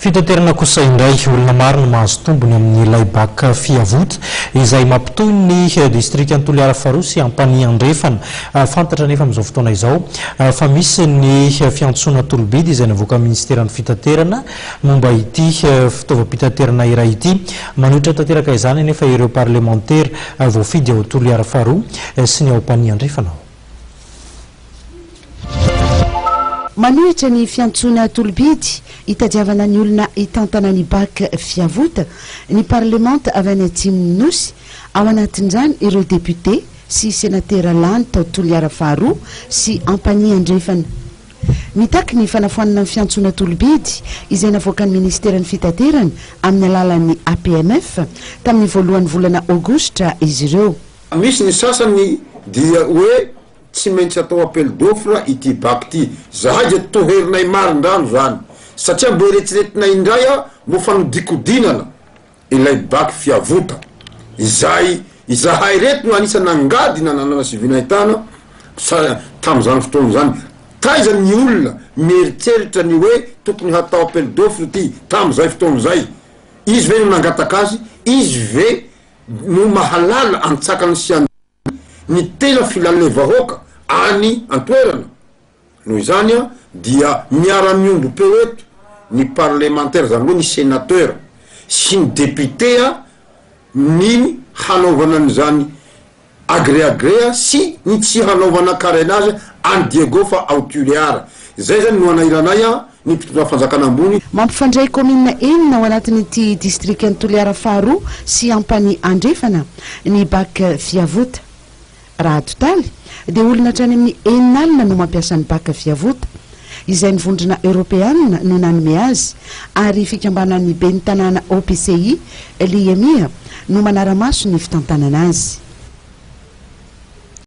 Fitaterana kosa indray, olona maro no mahazo tombony amin'ilay bac Fiavota izay mampitohy ny distrikan'i Toliara faharoa sy Ampanihy Andrefana. Fantatra anefa amin'izao fotoana izao fa misy ny fiantsoana tolo-bidy izay navoakan'ny minisiteran'ny fitaterana momba ity fitaovam-pitaterana iray ity. Manohitra tanteraka izany anefa ireo parlemantera voafidy ao Toliara faharoa sy ny ao Ampanihy Andrefana. Manohitra ny fiantsoana tolo-bidy hitadiavana ny olona hitantana ny Bac Fiavota ny parlemanta avy any atsimon'ny Nosy, ao anatin'izany ireo depiote sy senatera lany tao Toliara faharoa sy Ampanihy Andrefana. Mitaky ny fanafoanana ny fiantsoana tolo-bidy izay navoakan'ny minisiteran'ny Fitaterana amin'ny alalan'ny APMF tamin'ny voalohan'ny volana aogositra izy ireo. Misy ny sasany dia hoe tsy maintsy atao appel d'offre ity bac ity. Zahay dia toherinay marindrano zany satria mbo eretreretinay indray a mbo fanodikodinana ilay bac fiavota izay izahay reto no anisa nangady nananana sy vinahitana sa tamzany fotoana zany. Taiza ny olona mieritreritra ny hoe tokony hatao appel d'offre ity tamzay fotoana zay? Izy ve no nangataka azy? Izy ve no mahalala antsakany sy andavany ny tena filan'ilay vahoaka any antoerana. Noho izany dia miara-miombom-peo eto ny parlemantera, izany hoe ny senateur sy ny député ny hanaovana an'izany Agré agré sy ny tsy hanaovana carénage any Diego fa ao Tuléar. Zay zany no anahiranay ny mpitondra fanjakana ambony. Mampifandray kaominina enina ao anatin'ity distrikan'i Toliara faharoa sy Ampanihy Andrefana ny Bac Fiavota. Raha atotaly dia olona hatrany amin'ny enina alina no mampiasa ny Bac Fiavota, izay ny Vondrona Eoropeanina no nanome azy ary fikambanan'ny ben'ny tanàna OPCI, Liemia, no manara-maso ny fitantanana azy.